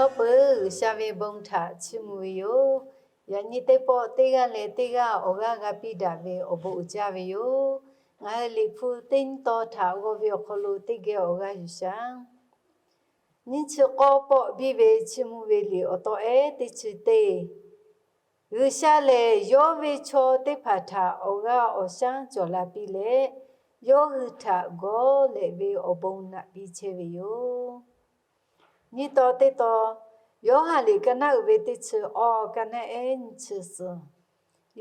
Awˬ lawn peuˬ G'uiˬsha ve bon htaꞈ chiˇ mvuh ve yoˬ. Yaꞈ nyi teˇ pawˆ teˇ g'aˇ leh teˇ g'aˇ awˬ g'aˇ g'a piˇ daꞈ ve awˬ bon uiˍ jaˇ ve yoˬ. Ngaˬ hui Liꞈ hpu teˇ nyi taw htaꞈ g'aw ve awˬ hk'aw lo teˇ geh awˬ g'aˇ yuˬ shaˍ. Nyiˇ chi k'awˇ pawˆ biˇ ve chiˇ mvuh ve liꞈ awˬ taw ehˉ teˇ chi teˇ. G'uiˬsha lehˬ yawˇ ve chaw teˇ hpaˍ htaꞈ awˬ g'aˇ awˬ shaˉ cawˬ la piˇ leh, yawˇ hui htaꞈ gawˬ lehꞈ ve awˬ bon naꞈ piˇ chehˇ ve yoˬ. Nyiˇ taw teˇ taw, Yoˇhanˬ liꞈ ka naˆ uiˍ ve teˇ chi awˬ ka naˆ ehˉ nyiˇ chi suhˍ.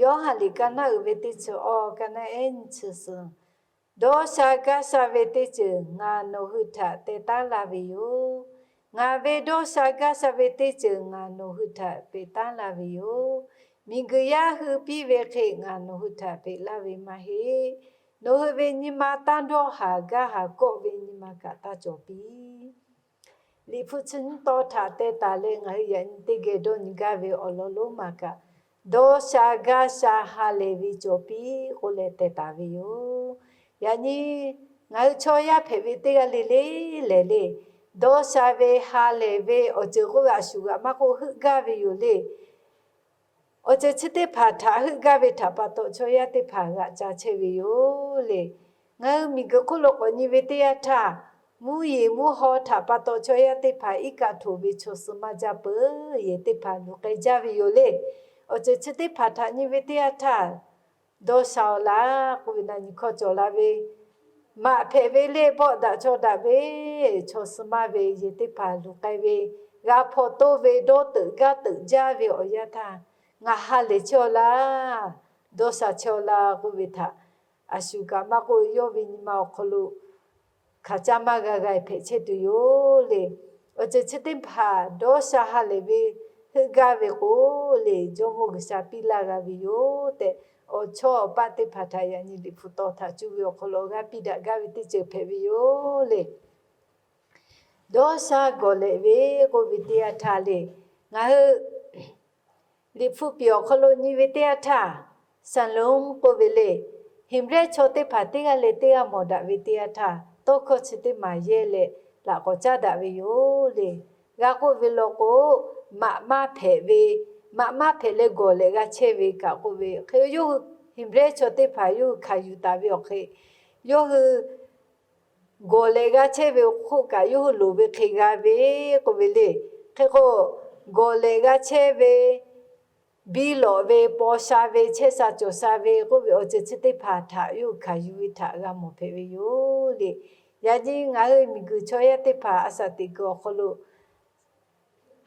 Yoˇhanˬ liꞈ ka naˆ uiˍ ve teˇ chi awˬ ka naˆ ehˉ nyiˇ chi suhˍ. Dawˇ sha gaˇ sha ve teˇ ceuˬ ngaˬ nawˬ hui htaꞈ teh taˉ laˇ ve yoˬ. Ngaˬ ve dawˇ sha gaˇ sha ve teˇ ceuˬ ngaˬ nawˬ hui htaꞈ peꞈ taˉ laˇ ve yoˬ. Miˬguiˬ yaˇ hui piˇ ve hk'e ngaˬ nawˬ hui htaꞈ peꞈ laˇ ve maˇ heˆ. Nawˬ hui ve nyi ma tanˇ dawˇ haˍ gaˇ haˍ kawˆ ve nyi ma kaꞈ taˇ cawˬ piˇ. Liꞈ hpu chi nyiˇ taw htaꞈ teh taˍ leh ngaˬ hui yaꞈ nyi teˇ geh dawˇ nyi gaˇ ve awˬ lawn lonˉ ma kaꞈ, dawˇ sha gaˇ sha ha lehˬ ve cawˬ piˇ k'oˆ leh teh taˍ ve yoˬ. Yaꞈ nyi ngaˬ hui chaw yaˇ hpehꞈ ve teˇ g'aˇ le le lehˬ le, dawˇ sha ve ha lehˬ ve awˬ ceuˬ k'oˆ ve a shu g'aꞈ maˇ k'oˆ heuˆ gaˇ ve yoˬ le. Awˬ ceuˬ chi teˇ hpaˍ htaꞈ heuˆ gaˇ ve htaꞈ pa taw chaw yaˇ teˇ hpaˍ g'aꞈ ca chehˇ ve yoˬ le. Ngaˬ hui miˬguiˬ hk'oˆ lo k'awꞈ nyi ve teˇ yanˇ htaˇ, mvuhˇ yeˬ mvuhˇ haw htaꞈ pa taw chaw yaˇ teˇ hpaˍ iˉ kaˆ htoꞈ ve chaw suh maˇ jaˇ peuˬ yehˬ teˇ hpaˍ luˬ k'ai jaˇ ve yoˬ le. Awˬ ceuˬ chi teˇ hpaˍ htaꞈ nyi ve teˇ yanˇ htaˇ, dawˇ sha-oˬ laˇ k'oˆ ve na nyi hkawˇ cawˬ la ve, maꞈ hpehꞈ ve le bawˆ daꞈ chaw daꞈ ve, chaw suh maˇ ve yehˬ teˇ hpaˍ luˬ k'ai ve, g'a hpaw toˇ ve dawˇ teuꞈ gaˇ teuꞈ jaˇ ve awˬ yanˇ htaˇ, ngaˬ ha lehˬ chehˇ-aw laˇ, dawˇ sha chehˇ-aw laˇ k'oˆ ve htaꞈ a shu kaꞈ maˇ k'oˆ, yawˇ ve nyi ma awˬ hk'aw lo hkaˍ caˇ maˇ g'a g'a hpehꞈ chehˇ tuˬ yoˬ le. Awˬ ceuˬ chi teˇ hpaˍ dawˇ sha ha lehˬ ve heuˆ gaˇ ve k'o le, Jawˇmawˇ G'uiˬsha piˇ laˇ g'a ve yoˬ tehꞈ, awˬ chawˇ awˬ paˆ teˇ hpaˍ htaꞈ yaꞈ nyi Liꞈ hpu taw htaꞈ cuˇ ve awˬ hk'aw lo awˬ g'aˇ piˇ daꞈ gaˇ ve teˇ ceuˬ hpehꞈ ve yoˬ le. Dawˇ sha gawˬ lehꞈ ve k'oˆ ve teˇ yanˇ htaˇ le, ngaˬ hui Liꞈ hpu piˍ awˬ hk'aw lo nyi ve teˇ yanˇ htaˇ, Shaˍlonˍ k'oˆ ve le, Heˍbrehˇ chaw teˇ hpaˍ teˇ g'aˇ leh teˇ g'aˇ mawˬ daꞈ ve teˇ yanˇ htaˇ, tawˇ hkawˇ chi teˇ maˬ yehˇ leh laꞈ k'awꞈ caˉ daꞈ ve yoˬ le. G'a k'oˆ ve law k'o, maꞈ maˇ hpehꞈ ve, maꞈ maˇ hpehꞈ leh gawˬ lehꞈ g'a chehˇ ve kaꞈ k'oˆ ve hk'e, yawˇ hui Heˍbrehˇ chaw teˇ hpaˍ yawˇ hui hkanˍ yuˬ taˍ ve awˬ hk'e, yawˇ hui gawˬ lehꞈ g'a chehˇ ve awˬ hk'oˆ kaꞈ yawˇ hui loˍ ve hk'e g'a ve k'oˆ ve le. Hk'e k'o, gawˬ lehꞈ g'a chehˇ ve, biˇ lawꞈ ve, paw sha ve, chehˇ sha cawˬ sha ve k'oˆ ve awˬ ceuˬ chi teˇ hpaˍ htaꞈ yawˇ hui hkanˍ yuˬ ve htaꞈ g'a mawˬ hpehꞈ ve yoˬ le. Yaꞈ nyi ngaˬ hui miˬguiˬ chaw yaˇ teˇ hpaˍ a shaꞈ teꞈ kuiˬ awˬ hk'aw lo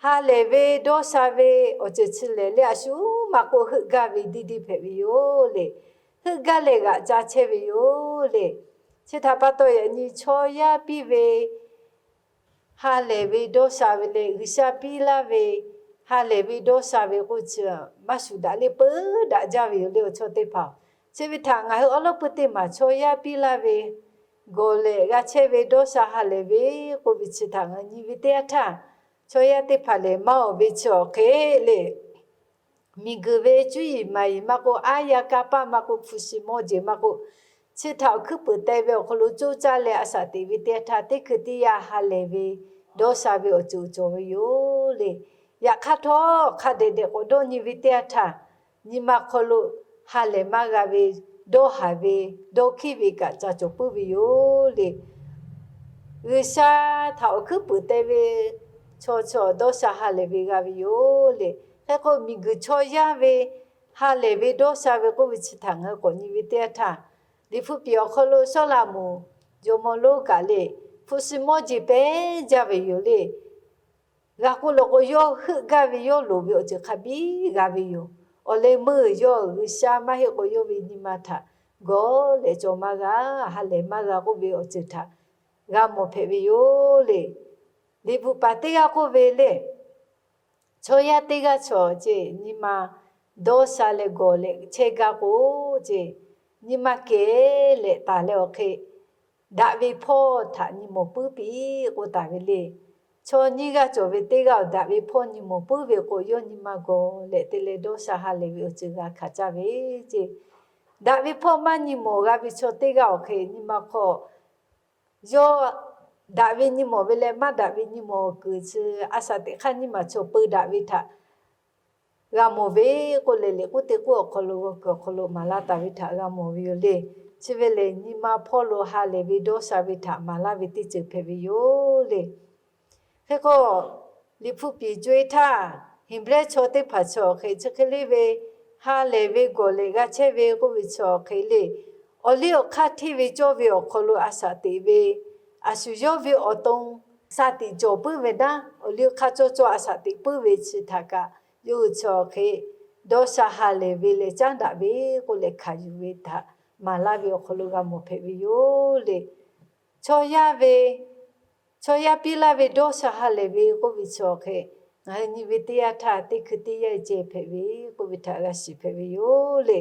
ha lehˬ ve dawˇ sha ve awˬ ceuˬ chi lehˬ le, a shu maˇ k'oˆ heuˆ gaˇ ve diˇ diˇ hpehꞈ ve yoˬ le. Heuˆ gaˇ leh g'aꞈ ca chehˇ ve yoˬ le. Chi htaꞈ pa taw yaꞈ nyi chaw yaˇ piˇ ve ha lehˬ ve dawˇ sha ve leh G'uiˬsha piˇ laˇ ve ha lehˬ ve dawˇ sha ve k'oˆ chi maˇ shuˍ daꞈ le peuˬ daꞈ jaˇ ve yoˬ le awˬ chawˇ teˇ hpaˍ. Chi ve htaꞈ ngaˬ hui awˉ lawˉ pui teˇ maˬ chaw yaˇ piˇ laˇ ve gawˬ lehꞈ g'a chehˇ ve dawˇ sha ha lehˬ ve k'oˆ ve chi htaꞈ ngaˬ nyi ve teˇ yanˇ htaˇ, chaw yaˇ teˇ hpaˍ lehˬ maˇ awˬ ve chi awˬ hk'e le, miˬguiˬ ve cuˇ yiˍ maˍ yiˍ maˇ k'oˆ, aˉ yaˇ kanˇ paˆ maˇ k'oˆ, hpu shi mawˇ jeˬ maˇ k'oˆ, chi htaꞈ awˬ hkuiˉ puiˍ teh ve awˬ hk'aw lo coˇ caˇ leh a shaꞈ teꞈ ve teˇ yanˇ htaˇ teˇ hkui teˇ yanˇ ha lehˬ ve dawˇ sha ve awˬ ceuˬ cawˬ ve yoˬ le. Yaꞈ hk'aˇ htawˇ hk'a dehꞈ dehꞈ k'awꞈ dawˇ nyi ve teˇ yanˇ htaˇ, nyi ma hk'aw lo ha lehˬ maˇ g'a ve, dawˇ haˍ ve, dawˇ hkiˉ ve kaꞈ ca cawˬ puiˉ ve yoˬ le. G'uiˬsha htaꞈ awˬ hkuiˉ puiˍ teh ve chaw chaw dawˇ sha ha lehˬ ve g'a ve yoˬ le. Hk'e k'o miˬguiˬ chaw yaˇ ve ha lehˬ ve dawˇ sha ve k'oˆ ve chi htaꞈ ngaˬ hui k'awꞈ nyi ve teˇ yanˇ htaˇ, Liꞈ hpu piˍ awˬ hk'aw lo Sawˉlaꞈmonˍ jawˇmawˇ lonˉ kaꞈ le, hpu shi mawˇ jeˬ pehˉ jaˇ ve yoˬ le. G'a k'oˆ law k'o, yawˇ heuˆ gaˇ ve yawˇ loˍ ve awˬ ceuˬ hk'a biˇ g'a ve yoˬ. Awˬ leh meuˇ yawˇ G'uiˬsha maˇ heˆ k'o yawˇ ve nyi ma htaꞈ gawˬ lehꞈ cawˬ maˇ g'a, ha lehˬ maˇ g'a k'oˆ ve awˬ ceuˬ htaꞈ g'a mawˬ hpehꞈ ve yoˬ le. Liꞈ bvuhꞈ paˍ teˇ g'aˇ k'oˆ ve le, chaw yaˇ teˇ g'aˇ chaw ce nyi ma dawˇ sha leh gawˬ lehꞈ chehˇ gaˇ k'o ce, nyi ma kehˬ leh taˍ leh awˬ hk'e daꞈ ve hpawˇ htaꞈ nyi mawˬ puiˉ piˇ k'oˆ taˍ ve le. Chaw nyiˇ g'aˇ cawˬ ve teˇ g'aˇ daꞈ ve hpawˇ nyi mawˬ puiˉ ve k'o, yawˇ nyi ma gawˬ leh te leh dawˇ sha ha lehˬ ve awˬ ceuˬ g'a hkanˍ caˇ ve ce. Daꞈ ve hpawˇ maˇ nyi mawˬ g'a ve chaw teˇ g'aˇ awˬ hk'e nyi ma hk'aw yawˇ daꞈ ve nyi mawˬ ve leh maˇ daꞈ ve nyi mawˬ kuiˬ chi a shaꞈ teꞈ hk'aˇ nyiˇ maˬ chaw peu daꞈ ve htaꞈ g'a mawˬ ve k'oˆ leh, liꞈ k'oˆ teˇ k'oˆ awˬ hk'aw lo g'aw kuiˬ awˬ hk'aw lo maˍ laˇ taˍ ve htaꞈ g'a mawˬ ve yoˬ le. Chi ve lehˬ, nyi ma hpawˇ lo ha lehˬ ve dawˇ sha ve htaꞈ maˍ laˇ ve teˇ ceuˬ hpehꞈ ve yoˬ le. Hk'e k'o, Liꞈ hpu piˍ co-e htaˇ, Heˍbrehˇ chaw teˇ hpaˍ chi awˬ hk'e chi hk'e le ve, ha lehˬ ve gawˬ lehˬ g'a chehˇ ve k'oˆ ve chi awˬ hk'e le, awˬ liˇ awˬ hk'aˇ hteˇ ve cawˇ ve awˬ hk'aw lo a shaꞈ teꞈ ve, a shu yawˇ ve awˬ to sha tiꞈ cawˬ puiˉ ve naˉ, awˬ liˇ awˬ hk'aˇ cawˇ cawˇ a shaꞈ teꞈ puiˉ ve chi htaꞈ kaꞈ, yawˇ hui chi awˬ hk'e dawˇ sha ha lehˬ ve leh caˉ daꞈ ve k'oˆ leh hkanˍ yuˬ ve htaꞈ maˍ laˇ ve awˬ hk'aw lo g'a mawˬ hpehꞈ ve yoˬ le. Chaw yaˇ ve, chaw yaˇ piˇ laˇ ve dawˇ sha ha lehˬ ve k'oˆ ve chi awˬ hk'e, ngaˬ hui nyi ve teˇ yanˇ htaˇ teˇ hkui teˇ yanˇ ceh hpehꞈ ve k'oˆ ve htaꞈ g'a shiˍ hpehꞈ ve yoˬ le.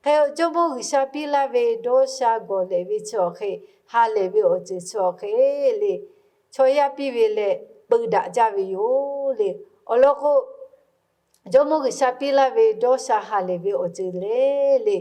Hk'e Jawˇmawˇ G'uiˬsha piˇ laˇ ve dawˇ sha gawˬ lehˬ ve chi awˬ hk'e, ha lehˬ ve awˬ ceuˬ chi awˬ hk'e le, chaw yaˇ piˇ ve leh peu daꞈ jaˇ ve yoˬ le. Awˬ lawn k'o, Jawˇmawˇ G'uiˬsha piˇ laˇ ve dawˇ sha ha lehˬ ve awˬ ceuˬ le le,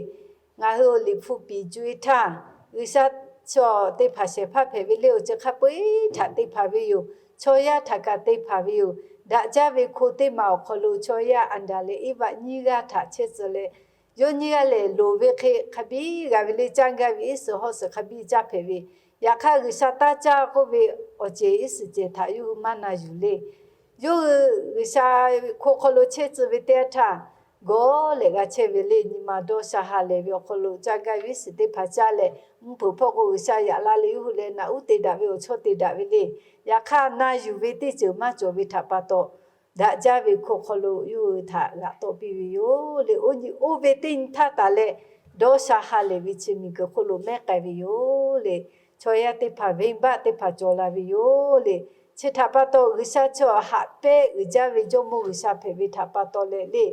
ngaˬ hui awˬ liꞈ hpu piˍ co-e htaˇ, G'uiˬsha chaw teˇ hpaˍ shehˍ hpaˇ hpehꞈ ve le, awˬ ceuˬ hk'a peu-eˬ htaꞈ te hpanˍ ve yoˬ. Chaw yaˇ htaꞈ kaꞈ te hpanˍ ve yoˬ. Daꞈ jaˇ ve hko teˇ maˬ awˬ hk'aw lo chaw yaˇ Aˍdanˍ leh Eˇvaꞈ nyiˇ g'aˇ htaꞈ chehˇ tcuh leh, yawˇ nyiˇ g'aˇ lehˬ loˍ ve hk'e hk'a biˇ g'a ve le, caˇ gaˇ ve iˉ suhˍ hawˉ suhˍ hk'a biˇ caˇ hpehꞈ ve. Yaꞈ hk'aˇ, G'uiˬsha taˇ caˇ k'oˆ ve awˬ cehˬ iˉ suhˍ cehˬ htaꞈ yawˇ hui maˇ na yuˬ le. Yawˇ hui G'uiˬsha hko hk'aw lo chehˇ tcuh ve teˇ yanˇ htaˇ, gawˬ lehˬ g'a chehˇ ve le. Nyi ma dawˇ sha ha lehˬ ve awˬ hk'aw lo caˇ gaˇ ve iˉ suhˍ teˇ hpaˍ caˇ leh, mvuhˇ hpeuꞈ hpawˇ k'o G'uiˬsha yaꞈ la leh yawˇ hui leh naꞈ uˉ te daꞈ ve awˬ chawˇ te daꞈ ve le. Yaꞈ hk'aˇ, na yuˬ ve teˇ ceuˬ maˇ cawˬ ve htaꞈ pa taw, daꞈ jaˇ ve hko hk'aw lo yawˇ hui htaꞈ g'aꞈ tawˆ piˇ ve yoˬ le. Oˇ nyi oˇ ve teˇ nyi htaˇ taˍ leh, dawˇ sha ha lehˬ ve chi miˬguiˬ hk'oˆ lo mehˉ k'ai ve yoˬ le. Chaw yaˇ teˇ hpaˍ venˇbaˆ teˇ hpaˍ cawˬ la ve yoˬ le. Chi htaꞈ pa taw, G'uiˬsha chi haꞈ pehnˇ uiˍ jaˇ ve Jawˇmawˇ G'uiˬsha hpehꞈ ve htaꞈ pa taw leh le,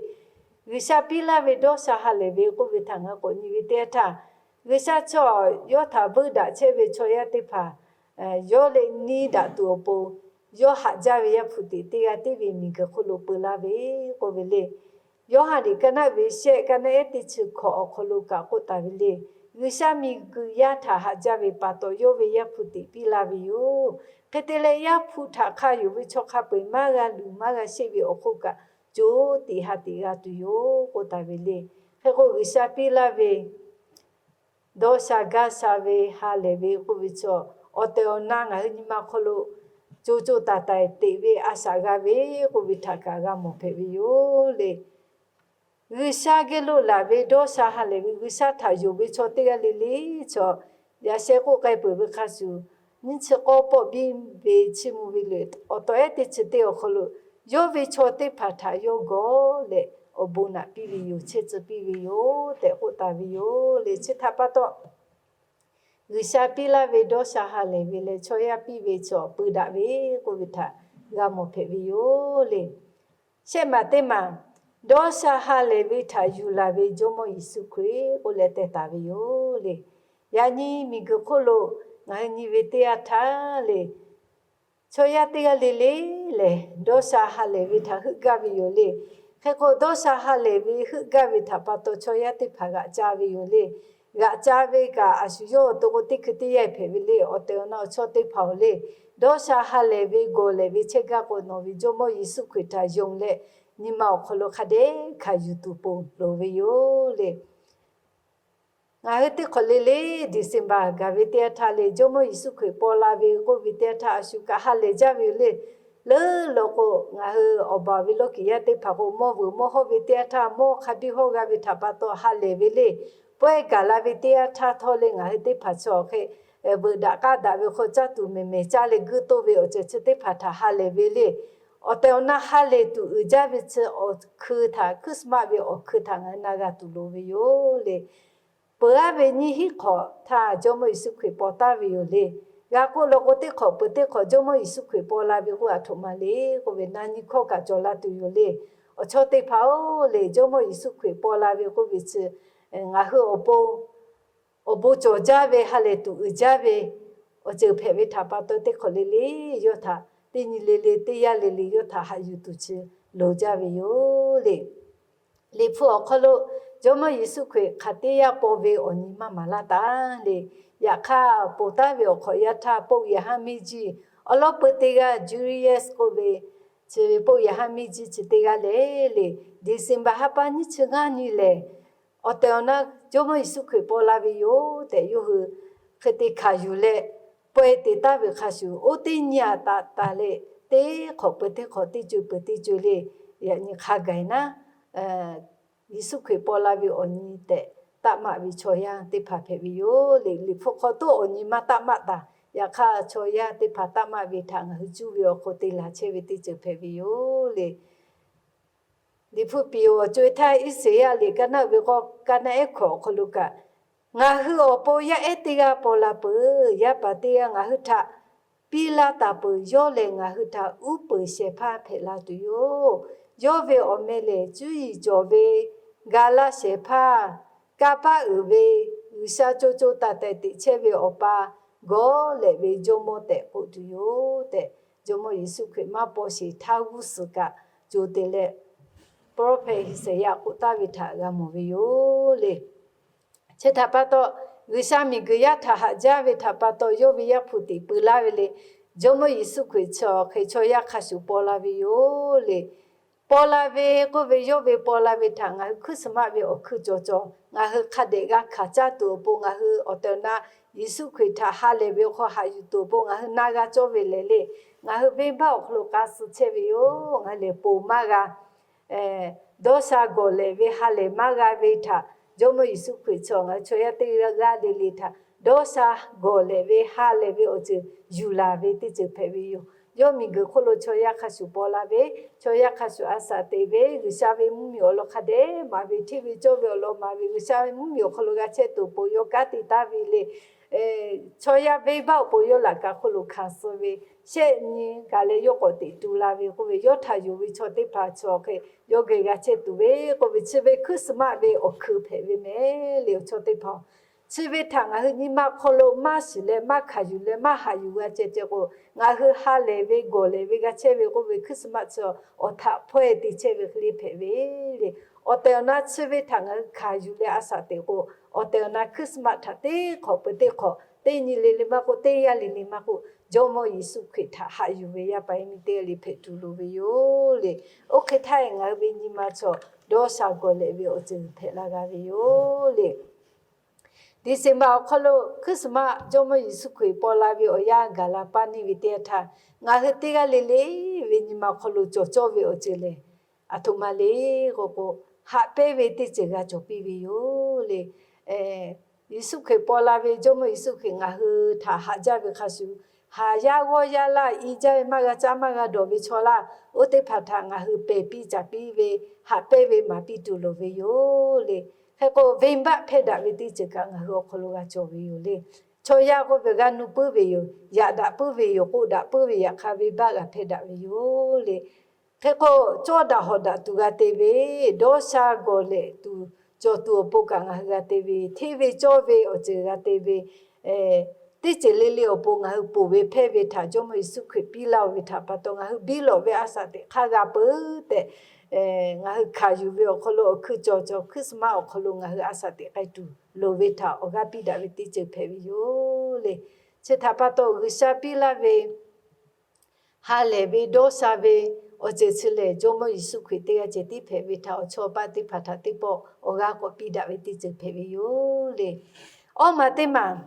G'uiˬsha piˇ laˇ ve dawˇ sha ha lehˬ ve k'oˆ ve htaꞈ ngaˬ k'awꞈ nyi ve teˇ yanˇ htaˇ, G'uiˬsha chi yawˇ htaꞈ veuˇ daꞈ chehˇ ve chaw yaˇ teˇ hpaˍ yawˇ leh neˇ daꞈ tuˬ awˬ pon, yawˇ haꞈ jaˇ ve Yaˇ hpu tiꞈ teˇ g'aˇ tiˉ ve miˬguiˬ hk'oˆ lo peu laˇ ve k'oˆ ve le. Yoˇhanˬ liꞈ ka naˆ ve shehˆ, ka naˆ ehˉ teˇ chi hkawꞈ awˬ hk'aw lo kaꞈ k'oˆ taˍ ve le. G'uiˬsha miˬguiˬ yaˇ htaꞈ haꞈ jaˇ ve pa taw, yawˇ ve Yaˇ hpu tiꞈ piˇ laˇ ve yoˬ. Hk'e te leh, Yaˇ hpu htaꞈ hk'a yonˍ ve chaw hk'a peu-eˬ maˇ g'a luˬ maˇ g'a sheˆ ve awˬ hk'oˆ kaꞈ, co tiꞈ ha tiꞈ g'a tuˬ yoˬ k'oˆ taˍ ve le. Hk'e k'o, G'uiˬsha piˇ laˇ ve dawˇ sha gaˇ sha ve ha lehˬ ve k'oˆ ve chi, awˬ tehˬ awˬ na ngaˬ hui nyi ma hk'aw lo co co taiˍ taiˍ teꞈ ve a shaꞈ g'a ve k'oˆ ve htaꞈ kaꞈ g'a mawˬ hpehꞈ ve yoˬ le. G'uiˬsha geh lo laˬ ve dawˇ sha ha lehˬ ve, G'uiˬsha htaꞈ yonˍ ve chaw teˇ g'aˇ le le chaw, yaꞈ sheh k'oˆ k'ai peuˬ ve hk'a shuˍ, nyiˇ chi k'awˇ pawˆ biˇ ve chiˇ mvuh ve le, awˬ tawꞈ ehˉ teˇ chi teˇ awˬ hk'aw lo, yawˇ ve chaw teˇ hpaˍ htaꞈ yawˇ gawˬ leh awˬ bon naꞈ piˇ ve yoˬ, chehˇ tcuh piˇ ve yoˬ tehꞈ k'oˆ taˍ ve yoˬ le. Chi htaꞈ pa taw, G'uiˬsha piˇ laˇ ve dawˇ sha ha lehˬ ve leh chaw yaˇ piˇ ve chaw peu daꞈ ve k'oˆ ve htaꞈ g'a mawˬ hpehꞈ ve yoˬ le. Shehˆ maˬ teˇ maˬ, dawˇ sha ha lehˬ ve htaꞈ yuˬ laˬ ve Jawˇmawˇ Yeˍsuˆ Hkriꞈ k'oˆ leh teh taˍ ve yoˬ le. Yaꞈ nyi miˬguiˬ hk'oˆ lo ngaˬ hui nyi ve teˇ yanˇ htaˇ le, chaw yaˇ teˇ g'aˇ le le lehˬ, dawˇ sha ha lehˬ ve htaꞈ heuˆ gaˇ ve yoˬ le. Hk'e k'o, dawˇ sha ha lehˬ ve heuˆ gaˇ ve htaꞈ pa taw chaw yaˇ teˇ hpaˍ g'aꞈ ca ve yoˬ le. G'aꞈ ca ve kaꞈ, a shu yawˇ awˬ to k'o teˇ hkui teˇ yanˇ hpehꞈ ve le. Awˬ tehˬ awˬ na awˬ chawˇ teˇ hpaˍ-oˬ le, dawˇ sha ha lehˬ ve gawˬ lehˬ ve chehˇ gaˇ k'o, nawˬ ve Jawˇmawˇ Yeˍsuˆ Hkriꞈ htaꞈ yonˍ leh, nyi ma awˬ hk'aw lo hk'a dehꞈ hkanˍ yuˬ tuˬ ponˬ loˍ ve yoˬ le. Ngaˬ hui teˇ hk'awꞈ le le December gaˬ ve teˇ yanˇ htaˇ le, Jawˇmawˇ Yeˍsuˆ Hkriꞈ paw la ve k'oˆ ve teˇ yanˇ htaˇ, a shu kaꞈ ha lehˬ jaˇ ve yoˬ le. Leuˉ law k'o, ngaˬ hui awˬ baˬ ve lawˇ kiꞈ yaˇ teˇ hpaˍ k'o, mawˇ vuiˬ mawˇ hawˇ ve teˇ yanˇ htaˇ, mawˇ hk'a biˇ hawˇ g'a ve htaꞈ pa taw ha lehˬ ve le. Pawehˇ gaˬ la ve teˇ yanˇ htaˇ htawˇ le, ngaˬ hui teˇ hpaˍ chi awˬ hk'e veuꞈ daꞈ k'aˇ daꞈ ve hk'aw caˇ tuˬ mehˍ mehˍ caˇ leh guiˇ toˇ ve awˬ ceuˬ chi teˇ hpaˍ htaꞈ ha lehˬ ve le. Awˬ tehˬ awˬ na ha lehˬ tuˬ uiˍ jaˇ ve chi awˬ hkui htaꞈ, Christmas ve awˬ hkui htaꞈ ngaˬ hui na g'a tuˬ loˍ ve yoˬ le. Peuˬ aˉ ve nyiˇ hinˉ hk'awꞈ htaˇ Jawˇmawˇ Yeˍsuˆ Hkriꞈ paw taˍ ve yoˬ le. G'a k'oˆ law k'o, teˇ hk'awꞈ peuˬ teˇ hk'awꞈ Jawˇmawˇ Yeˍsuˆ Hkriꞈ paw la ve k'o, aˬ htoꞈ ma le k'oˆ ve, na nyi hkawˇ kaꞈ cawˬ la tuˬ yoˬ le. Awˬ chawˇ teˇ hpaˍ-oˬ le, Jawˇmawˇ Yeˍsuˆ Hkriꞈ paw la ve k'oˆ ve chi, ngaˬ hui awˬ pon awˬ bon cawˬ jaˇ ve, ha lehˬ tuˬ uiˍ jaˇ ve awˬ ceuˬ hpehꞈ ve htaꞈ pa taw, teˇ hk'awꞈ le le yawˇ htaꞈ, teˇ nyi le le teˇ yanˇ le le yawˇ htaꞈ haꞈ yuˬ tuˬ chi loˍ jaˇ ve yoˬ le. Liꞈ hpu awˬ hk'aw lo Jawˇmawˇ Yeˍsuˆ Hkriꞈ hk'aˬ teˇ yanˇ paw ve awˬ nyi maˇ maˍ laˇ taˍ le. Yaꞈ hk'aˇ, ponˬ taˉ ve awˬ hk'awꞈ yaˇ htaˇ ပုပ်ရဟန်းမင်းကြီး awˬ lawn peu teˇ g'aˇ Julius k'oˆ ve, chi ve ပုပ်ရဟန်းမင်းကြီး chi teˇ g'aˇ lehˬ le, December ha pa nyiˇ chi ngaˇ nyi lehˬ, awˬ tehˬ awˬ na Jawˇmawˇ Yeˍsuˆ Hkriꞈ paw la ve yoˬ tehꞈ yawˇ hui hk'e te hkanˍ yuˬ leh, pawehˇ te taˍ ve hk'a shuˍ, oˇ teˇ nyi aꞈ taꞈ taˍ leh, teˇ hk'awꞈ peuˬ teˇ hk'awꞈ, teˇ co peuˬ teˇ co le, yaꞈ nyi hk'a gaˬ naˉ, Yeˍsuˆ Hkriꞈ paw la ve awˬ nyi tehꞈ taˆ maˆ ve chaw yaˇ teˇ hpaˍ hpehꞈ ve yoˬ le. Liꞈ hpu hk'aw toˆ awˬ nyi maˇ taˆ maˆ taˍ. Yaꞈ hk'aˇ, chaw yaˇ teˇ hpaˍ taˆ maˆ ve htaꞈ ngaˬ hui cuˇ ve awˬ hk'aw te laˬ chehˇ ve teˇ ceuˬ hpehꞈ ve yoˬ le. Liꞈ hpu piˍ awˬ co-e htaˇ, Iˉsaˍyaˆ liꞈ kaˇ naˆ ve k'awˇ, kaˇ naˆ ehˉ hkawꞈ awˬ hk'aw lo kaꞈ, Ngaˬ hui awˬ pon yaˇ ehˉ teˇ g'aˇ paw la peuˬ. Yaˇ paˍ teˇ g'aˇ ngaˬ hui htaꞈ piˇ laˇ taˍ peuˬ. Yawˇ lehˬ ngaˬ hui htaꞈ uˉ peunˍ shehˍ hpaˇ hpehꞈ la tuˬ yoˬ. Yawˇ ve awˬ meh lehˬ cuˇ yiˍ cawˬ ve, ga laˇ shehˍ hpaˇ, kanˇ paˆ uiˍ ve, G'uiˬsha co co taiˍ taiˍ teꞈ chehˇ ve Awˬ pa, gawˬ lehꞈ ve Jawˇmawˇ tehꞈ k'oˆ tuˬ yoˬ tehꞈ, Jawˇmawˇ Yeˍsuˆ Hkriꞈ maˇ paw sheˍ htaˇ g'uˇ suhˍ kaꞈ co te leh, prophet Iˉsaˍyaˆ k'oˆ taˍ ve htaꞈ g'a mawˬ ve yoˬ le. Chi htaꞈ pa taw, G'uiˬsha miˬguiˬ yaˇ htaꞈ haꞈ jaˇ ve htaꞈ pa taw, yawˇ ve Yaˇ hpu tiꞈ peu laˇ ve le. Jawˇmawˇ Yeˍsuˆ Hkriꞈ chi awˬ hk'e chaw yaˇ hk'a shuˍ paw la ve yoˬ le. Paw la ve k'oˆ ve, yawˇ ve paw la ve htaꞈ ngaˬ hui Christmas ve awˬ hkui cawˬ cawˬ ngaˬ hui hk'a dehꞈ g'a hkanˍ caˇ tuˬ awˬ pon, ngaˬ hui awˬ tehˬ awˬ na Yeˍsuˆ Hkriꞈ htaꞈ ha lehˬ ve awˬ hk'aw haꞈ yuˬ tuˬ awˬ pon ngaˬ hui na g'a cawˇ ve lehˬ le. Ngaˬ hui venˇbaˆ awˬ hk'aw lo k'a suh chehˇ ve yoˬ. Ngaˬ hui lehˬ ponˬ maˇ g'a, dawˇ sha gawˬ lehꞈ ve ha lehˬ maˇ g'a ve htaꞈ Jawˇmawˇ Yeˍsuˆ Hkriꞈ chi ngaˬ hui chaw yaˇ teˇ g'aˇ le le htaꞈ dawˇ sha gawˬ lehꞈ ve ha lehˬ ve awˬ ceuˬ yuˬ laˬ ve teˇ ceuˬ hpehꞈ ve yoˬ. Yawˇ miˬguiˬ hk'oˆ lo chaw yaˇ hk'a shuˍ paw la ve, chaw yaˇ hk'a shuˍ a shaꞈ teꞈ ve, G'uiˬsha ve mvuhˇmiˬ awˬ lawn hk'a dehꞈ maˍ ve, hteˇ ve cawˇ ve awˬ lawn maˍ ve, G'uiˬsha ve mvuhˇmiˬ awˬ hk'aw lo g'a chehˇ tuˬ awˬ pon yawˇ kanˉ te taˍ ve le. Chaw yaˇ venˇbaˆ awˬ pon yawˇ laꞈ kaꞈ hk'oˆ lo hkanˍ suh ve, shehˆ nyi gaˬ leh yawˇ k'awꞈ teꞈ tu la ve k'oˆ ve, yawˇ htaꞈ yonˍ ve chaw teˇ hpaˍ chi awˬ hk'e yawˇ geh g'a chehˇ tuˬ ve k'oˆ ve, chi ve Christmas ve awˬ hkui hpehꞈ ve mehˍ le. Awˬ chaw teˇ hpaˍ, chi ve htaꞈ ngaˬ hui nyi ma hk'aw lo maˇ shiˍ leh maˇ hkanˍ yuˬ leh maˇ haꞈ yuˬ g'a ceh ceh k'o, ngaˬ hui ha lehˬ ve gawˬ lehˬ ve g'a chehˇ ve k'oˆ ve Christmas chi awˬ htaꞈ hpawehˇ te chehˇ ve hk'e le hpehꞈ ve le. Awˬ tehˬ awˬ na chi ve htaꞈ ngaˬ hui hkanˍ yuˬ leh a shaꞈ teꞈ k'o, awˬ tehˬ awˬ na Christmas htaꞈ teˇ hk'awꞈ peuˬ teˇ hk'awꞈ, teˇ nyi le le maˇ k'oˆ, teˇ yanˇ le le maˇ k'oˆ, Jawˇmawˇ Yeˍsuˆ Hkriꞈ htaꞈ haꞈ yuˬ ve yaˇ paˍ yaˇ miˇ teˇ g'aˇ le hpehꞈ tuˬ loˍ ve yoˬ le. Oˇ hk'e htaˇ ngaˬ hui ve nyi ma chaw dawˇ sha gawˬ lehꞈ ve awˬ ceuˬ hpehꞈ la g'a ve yoˬ le. December awˬ hk'aw lo Christmas Jawˇmawˇ Yeˍsuˆ Hkriꞈ paw la ve awˬ yanˇ gaˬ la paˇ neˇ ve teˇ yanˇ htaˇ, ngaˬ hui teˇ g'aˇ le le ve nyi ma hk'aw lo cawˬ cawˇ ve awˬ ceuˬ lehˬ, aˬ htoꞈ ma le k'o k'o, haꞈ pehnˇ ve teˇ ceuˬ g'a cawˬ piˇ ve yoˬ le. Yeˍsuˆ Hkriꞈ paw la ve Jawˇmawˇ Yeˍsuˆ Hkriꞈ ngaˬ hui htaꞈ haꞈ jaˇ ve hk'a shuˍ, haˍ yaˇ g'awˇ yaˇ laˇ, i jaˇ ve maˇ g'a caˇ maˇ g'a dawˬ ve chaw laˇ, oˇ teˇ hpaˍ htaꞈ ngaˬ hui pehˬ piˇ caˍ piˇ ve, haꞈ pehnˇ ve maˍ piˇ tuˬ loˍ ve yoˬ le. Hk'e k'o, venˇbaˆ hpehˇ daꞈ ve teˇ ceuˬ kaꞈ ngaˬ hui awˬ hk'aw lo g'a cawˬ ve yoˬ le. Chaw yaˇ k'oˆ ve g'a nuˇ puiˉ ve yoˬ, yaꞈ daꞈ puiˉ ve yoˬ, k'oˆ daꞈ puiˉ ve, yaꞈ hk'aˇ venˇbaˆ g'a hpehˇ daꞈ ve yoˬ le. Hk'e k'o, cawˇ daꞈ hawꞈ daꞈ tuˬ g'a te ve, dawˇ sha gawˬ lehꞈ tuˬ cawˬ tuˬ awˬ pon kaꞈ ngaˬ hui g'a te ve, hteˇ ve cawˇ ve awˬ ceuˬ g'a te ve, teˇ ceuˬ le le awˬ pon ngaˬ hui ponˬ ve hpehˇ ve htaꞈ Jawˇmawˇ Yeˍsuˆ Hkriꞈ piˇ laˇ-oˬ ve htaꞈ pa taw, ngaˬ hui biˇ lawꞈ ve a shaꞈ teꞈ hk'aˇ g'a peuˬ tehꞈ, ngaˬ hui hkanˍ yuˬ ve awˬ hk'aw lo awˬ hkui cawˬ cawˬ Christmas awˬ hk'aw lo ngaˬ hui a shaꞈ teꞈ k'ai tuˬ loˍ ve htaꞈ awˬ g'aˇ piˇ daꞈ ve teˇ ceuˬ hpehꞈ ve yoˬ le. Chi htaꞈ pa taw, G'uiˬsha piˇ laˇ ve ha lehˬ ve dawˇ sha ve awˬ ceuˬ chi lehˬ, Jawˇmawˇ Yeˍsuˆ Hkriꞈ teˇ g'aˇ ceh tiˉ hpehꞈ ve htaꞈ awˬ chawˇ paˆ teˇ hpaˍ htaꞈ teˇ pawˆ awˬ g'aˇ k'awꞈ piˇ daꞈ ve teˇ ceuˬ hpehꞈ ve yoˬ le. Awˇ maˬ teˇ maˬ,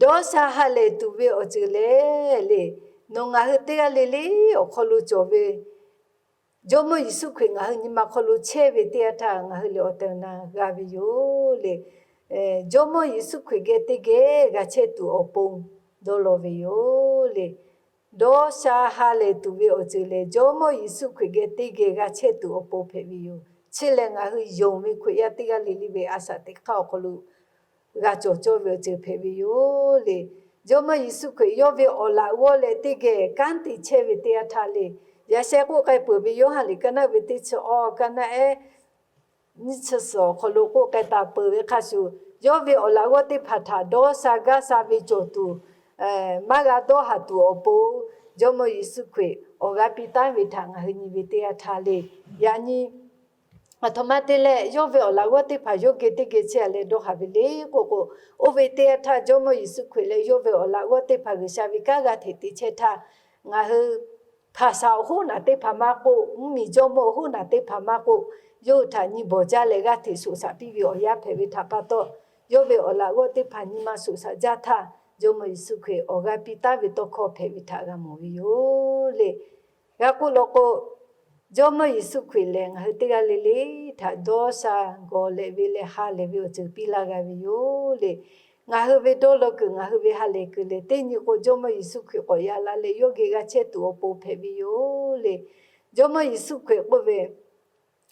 dawˇ sha ha lehˬ tuˬ ve awˬ ceuˬ lehˬ le, nawˬ ngaˬ hui teˇ g'aˇ le le awˬ hk'aw lo cawˬ ve Jawˇmawˇ Yeˍsuˆ Hkriꞈ ngaˬ hui nyi ma hk'aw lo chehˇ ve teˇ yanˇ htaˇ, ngaˬ hui lehˬ awˬ tehˬ awˬ na g'a ve yoˬ le. Jawˇmawˇ Yeˍsuˆ Hkriꞈ geh teˇ geh g'a chehˇ tuˬ awˬ pon dawˇ law ve yoˬ le. Dawˇ sha ha lehˬ tuˬ ve awˬ ceuˬ lehˬ, Jawˇmawˇ Yeˍsuˆ Hkriꞈ geh teˇ geh g'a chehˇ tuˬ awˬ pon hpehꞈ ve yoˬ. Chi lehˬ, ngaˬ hui yonˍ ve Hkriꞈ yaˇ teˇ g'aˇ le le ve a shaꞈ teꞈ hk'aˇ awˬ hk'aw lo g'a cawˬ cawˇ ve awˬ ceuˬ hpehꞈ ve yoˬ le. Jawˇmawˇ Yeˍsuˆ Hkriꞈ yawˇ ve awˬ laꞈ g'awˇ leh teˇ geh kanˉ te chehˇ ve teˇ yanˇ htaˇ le, yaꞈ sheh k'oˆ k'ai peuˬ ve Yoˇhanˬ liꞈ ka naˆ ve teˇ chi awˬ ka naˆ ehˉ nyiˇ chi suhˍ awˬ hk'aw lo k'oˆ k'ai taˍ peuˬ ve hk'a shuˍ, yawˇ ve awˬ laꞈ g'awˇ teˇ hpaˍ htaꞈ dawˇ sha gaˇ sha ve cawˬ tuˬ, maˇ g'a dawˇ haˍ tuˬ awˬ pon, Jawˇmawˇ Yeˍsuˆ Hkriꞈ awˬ g'aˇ piˇ taˉ ve htaꞈ ngaˬ hui nyi ve teˇ yanˇ htaˇ le, yaꞈ nyi A htoꞈ ma te leh yawˇ ve awˬ laꞈ g'awˇ teˇ hpaˍ yawˇ geh teˇ geh chehˇ a leh dawˇ haˍ ve le k'oˆ k'o, oˇ ve teˇ yanˇ htaˇ Jawˇmawˇ Yeˍsuˆ Hkriꞈ leh yawˇ ve awˬ laꞈ g'awˇ teˇ hpaˍ G'uiˬsha ve kanˉ g'aˇ hteꞈ te chehˇ htaˇ, ngaˬ hui hpaˍsaˍ awˬ hoˉ naˬ teˇ hpaˍ maˇ k'oˆ, mvuhˇmiˬ jawˇmawˇ awˬ hoˉ naˬ teˇ hpaˍ maˇ k'oˆ, yawˇ hui htaꞈ nyi bawˬ jaˇ leh g'aˇ hteꞈ shoꞈ shaꞈ piˇ ve awˬ yanˇ hpehꞈ ve htaꞈ pa taw, yawˇ ve awˬ laꞈ g'awˇ teˇ hpaˍ nyi ma shoꞈ shaꞈ jaˇ htaˇ, Jawˇmawˇ Yeˍsuˆ Hkriꞈ awˬ g'aˇ piˇ taˉ ve tawˇ hkawˇ hpehꞈ ve htaꞈ g'a mawˬ ve yoˬ le. G'a k'oˆ law k'o, Jawˇmawˇ Yeˍsuˆ Hkriꞈ lehˬ ngaˬ hui teˇ g'aˇ le le htaꞈ dawˇ sha gawˬ lehꞈ ve leh ha lehˬ ve awˬ ceuˬ piˇ laˇ g'a ve yoˬ le. Ngaˬ hui ve dawˇ law kuiˬ, ngaˬ hui ve ha lehˬ kuiˬ lehˬ, teˇ nyi k'o Jawˇmawˇ Yeˍsuˆ Hkriꞈ k'awꞈ yaꞈ la leh yawˇ geh g'a chehˇ tuˬ awˬ pon hpehꞈ ve yoˬ le. Jawˇmawˇ Yeˍsuˆ Hkriꞈ k'oˆ ve,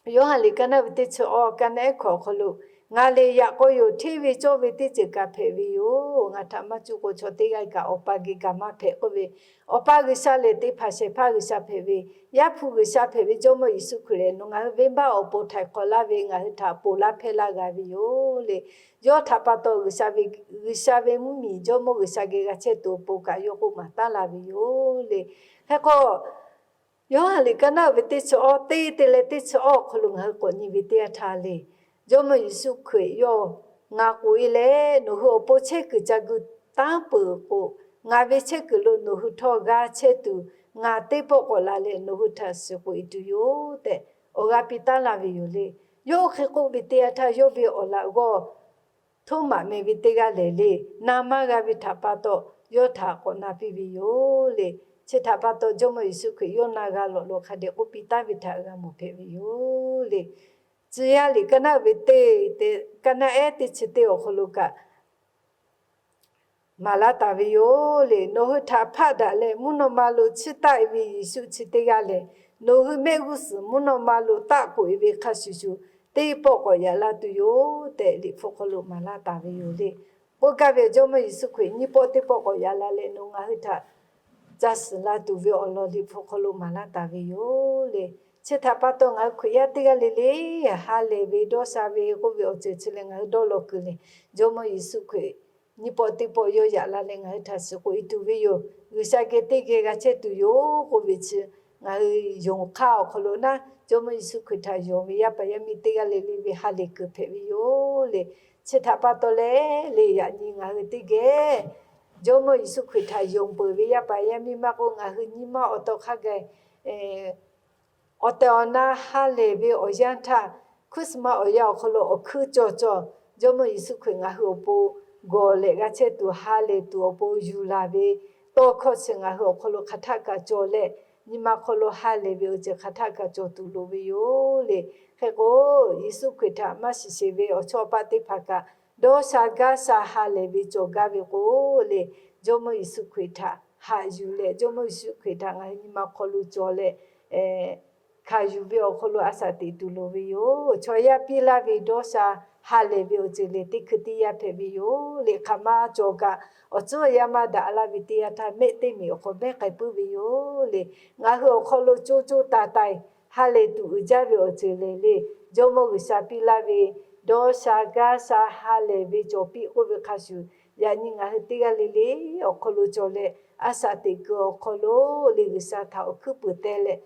Yoˇhanˬ liꞈ ka naˆ ve teˇ chi awˇ, ka naˆ ehˉ hkawꞈ awˬ hk'aw lo, Ngaˬ lehˬ yaꞈ k'aw yoˬ, hteˇ ve cawˇ ve teˇ ceuˬ kaꞈ hpehꞈ ve yoˬ. Ngaˬ htaꞈ maˇ cuˇ k'o chaw teˇ g'aˇ kaꞈ Awˬ pa geh kaꞈ maˇ hpehꞈ k'oˆ ve, Awˬ pa G'uiˬsha lehˬ teˇ hpaˍ shehˍ hpaˇ G'uiˬsha hpehꞈ ve, Yaˇ hpu G'uiˬsha hpehꞈ ve Jawˇmawˇ Yeˍsuˆ Hkriꞈ lehˬ, nawˬ ngaˬ hui venˇbaˆ awˬ pon htaiˍ hk'awꞈ laˇ ve ngaˬ hui htaꞈ ponˬ laˇ hpehˇ laˇ g'a ve yoˬ le. Yawˇ htaꞈ pa taw G'uiˬsha ve, G'uiˬsha ve mvuhˇmiˬ Jawˇmawˇ G'uiˬsha geh g'a chehˇ tuˬ awˬ pon kaꞈ yawˇ k'oˆ maˍ taˉ la ve yoˬ le. Hk'e k'o, Yoˇhanˬ liꞈ ka naˆ ve teˇ chi awˇ teˇ te leh teˇ chi awˇ awˬ hk'aw lo ngaˬ hui k'awꞈ nyi ve teˇ yanˇ htaˇ le, Jawˇmawˇ Yeˍsuˆ Hkriꞈ yawˇ, Ngaˬ k'oꞈ e leh nawˬ hui awˬ pon chehˇ kuiˬ ca gu tanˉ peuˬ k'o, ngaˬ ve chehˇ kuiˬ lo nawˬ hui htawˇ g'a chehˇ tuˬ, ngaˬ teˇ pawˆ k'awꞈ la leh nawˬ hui htaꞈ shiˍ k'oꞈ e tuˬ yoˬ tehꞈ, awˬ g'aˇ piˇ taˉ la ve yoˬ le. Yawˇ hk'e k'oˆ ve teˇ yanˇ htaˇ, yawˇ ve awˬ laꞈ g'awˇ Htoˉmaꞈ meh ve teˇ g'aˇ lehˬ le, na maˇ g'a ve htaꞈ pa taw, yawˇ htaꞈ k'awꞈ na piˇ ve yoˬ le. Chi htaꞈ pa taw, Jawˇmawˇ Yeˍsuˆ Hkriꞈ yawˇ na g'a lawꞈ lo hk'a dehꞈ k'oˆ piˇ taˉ ve htaꞈ g'a mawˬ hpehꞈ ve yoˬ le. Tcuh yaˇ liꞈ ka naˆ ve teˇ, ka naˆ ehˉ teˇ chi teˇ awˬ hk'aw lo kaꞈ maˍ laˇ taˍ ve yoˬ le. Nawˬ hui htaꞈ hpaˆ daꞈ leh mvuhˇ naw ma lo chiˇ taˆ e ve Yeˍsuˆ chi teˇ g'aˇ lehˬ, nawˬ hui mehˆ g'uˇ suhˍ mvuhˇ naw ma lo taˆ k'oꞈ e ve hk'a shuˍ shuˍ, teˇ pawˆ k'awꞈ yaꞈ la tuˬ yoˬ tehꞈ, Liꞈ hpu hk'aw lo maˍ laˇ taˍ ve yoˬ le. K'oˆ gaˇ ve, Jawˇmawˇ Yeˍsuˆ Hkriꞈ nyiˇ pawˆ teˇ pawˆ k'awꞈ yaꞈ la leh nawˬ ngaˬ hui htaꞈ ca suhˍ la tuˬ ve awˬ lawn Liꞈ hpu hk'aw lo maˍ laˇ taˍ ve yoˬ le. Chi htaꞈ pa taw, ngaˬ hui Hkriꞈ yaˇ teˇ g'aˇ le le ha lehˬ ve dawˇ sha ve k'oˆ ve awˬ ceuˬ chi leh ngaˬ hui dawˇ law kuiˬ lehˬ, Jawˇmawˇ Yeˍsuˆ Hkriꞈ nyiˇ pawˆ teˇ pawˆ yawˇ yaꞈ la leh ngaˬ hui htaꞈ shiˍ k'oꞈ e tuˬ ve yoˬ. G'uiˬsha geh teˇ geh g'a chehˇ tuˬ yoˬ k'oˆ ve chi, ngaˬ hui yonˍ hk'aˇ awˬ hk'aw lo naˉ, Jawˇmawˇ Yeˍsuˆ Hkriꞈ htaꞈ yonˍ ve yaˇ paˍ yaˇ miˇ teˇ g'aˇ le le ve ha lehˬ kuiˬ hpehꞈ ve yoˬ le. Chi htaꞈ pa taw leh le, yaꞈ nyi ngaˬ hui teˇ geh Jawˇmawˇ Yeˍsuˆ Hkriꞈ htaꞈ yonˍ peuˬ ve yaˇ paˍ yaˇ miˇ maˇ k'oˆ, ngaˬ hui nyi ma awˬ taw hk'a gaˬ awˬ tehˬ awˬ na ha lehˬ ve awˬ yanˇ htaˇ, Christmas awˬ yanˇ awˬ hk'aw lo awˬ hkuiˉ cawˬ cawˬ, Jawˇmawˇ Yeˍsuˆ Hkriꞈ ngaˬ hui awˬ pon gawˬ leh g'a chehˇ tuˬ ha lehˬ tuˬ awˬ pon yuˬ laˬ ve tawˇ hkawˇ chi ngaˬ hui awˬ hk'aw lo hk'aˬ htaˆ kaꞈ cawˬ leh, nyi ma hk'aw lo ha lehˬ ve awˬ ceuˬ hk'aˬ htaˆ kaꞈ cawˬ tuˬ loˍ ve yoˬ le. Hk'e k'o, Yeˍsuˆ Hkriꞈ htaꞈ maˇ shiˍ sheˍ ve awˬ chawˇ awˬ paˆ teˇ hpaˍ kaꞈ dawˇ sha gaˇ sha ha lehˬ ve cawˬ gaˇ ve k'o le, Jawˇmawˇ Yeˍsuˆ Hkriꞈ htaꞈ haꞈ yuˬ leh, Jawˇmawˇ Yeˍsuˆ Hkriꞈ htaꞈ ngaˬ hui nyi ma hk'aw lo cawˬ leh hkanˍ yuˬ ve awˬ hk'aw lo a shaꞈ teꞈ tuˬ loˍ ve yoˬ. Chaw yaˇ piˇ laˇ ve dawˇ sha ha lehˬ ve awˬ ceuˬ lehˬ, teˇ hkui teˇ yanˇ hpehꞈ ve yoˬ le. Hk'aˬ ma cawˬ kaꞈ, awˬ tcuhˉ awˬ yanˇ maˇ daꞈ laˇ ve teˇ yanˇ htaˇ, mehˆ teˇ miˬ awˬ hk'aw mehˉ k'ai puiˉ ve yoˬ le. Ngaˬ hui awˬ hk'aw lo co co taiˍ taiˍ ha lehˬ tuˬ uiˍ jaˇ ve awˬ ceuˬ lehˬ le, Jawˇmawˇ G'uiˬsha piˇ laˇ ve dawˇ sha gaˇ sha ha lehˬ ve cawˬ piˇ k'oˆ ve hk'a shuˍ, yaꞈ nyi ngaˬ hui teˇ g'aˇ le le awˬ hk'aw lo cawˬ leh, a shaꞈ teꞈ kuiˬ awˬ hk'aw lo le G'uiˬsha htaꞈ awˬ hkuiˉ puiˍ teh leh,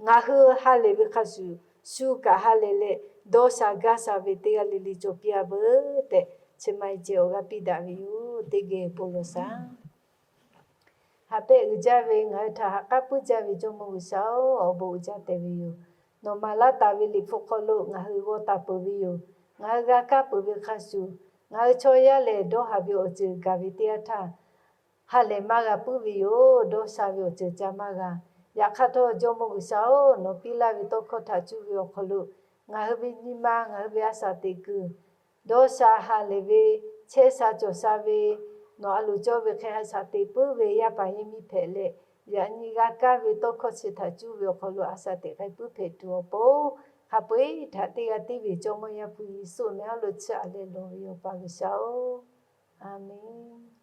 ngaˬ hui ha lehˬ ve hk'a shuˍ shu kaꞈ ha lehˬ leh, dawˇ sha gaˇ sha ve teˇ g'aˇ le le cawˬ piˇ a veuˬ tehꞈ, chi ma e ceh awˬ g'aˇ piˇ daꞈ ve yoˬ. Teˇ geh bon lawˬ shaˍ. Ha pehˆ uiˍ jaˇ ve, ngaˬ hui htaꞈ ha k'aˉ puiˉ jaˇ ve Jawˇmawˇ G'uiˬsha-oˬ, awˬ bon uiˍ jaˇ tehꞈ ve yoˬ. Nawˬ maˍ laˇ taˍ ve Liꞈ hpu hk'aw lo ngaˬ hui g'aw taˍ peuˬ ve yoˬ. Ngaˬ hui g'a kaˇ peuˬ ve hk'a shuˍ, ngaˬ hui chaw yaˇ lehˬ dawˇ haˍ ve awˬ ceuˬ gaˬ ve teˇ yanˇ htaˇ, ha lehˬ maˇ g'a puiˉ ve yoˬ. Dawˇ sha ve awˬ ceuˬ ca maˇ g'a. Yaꞈ hk'aˇ htawˇ, Jawˇmawˇ G'uiˬsha-oˬ, nawˬ piˇ laˇ ve tawˇ hkawˇ htaꞈ cuˇ ve awˬ hk'aw lo ngaˬ hui ve nyi ma, ngaˬ hui ve a shaꞈ teꞈ kuiˬ, dawˇ sha ha lehˬ ve, chehˇ sha cawˬ sha ve, nawˬ a loˍ cawˇ ve hk'e a shaꞈ teꞈ puiˉ ve yaˇ paˍ yaˇ miˇ hpehꞈ leh, yaꞈ nyi g'a kaˇ ve tawˇ hkawˇ chi htaꞈ cuˇ ve awˬ hk'aw lo a shaꞈ teꞈ k'ai puiˉ hpehꞈ tuˬ awˬ pon, hk'a peu eˬ htaꞈ teˇ g'aˇ tiˉ ve Jawˇmawˇ Yaˇ hpu Yeˍsuˆ meh awˬ lo chiˇ aꞈ leh lawˬ ve yoˬ, Awˬ pa G'uiˬsha-oˬ, A menˬ.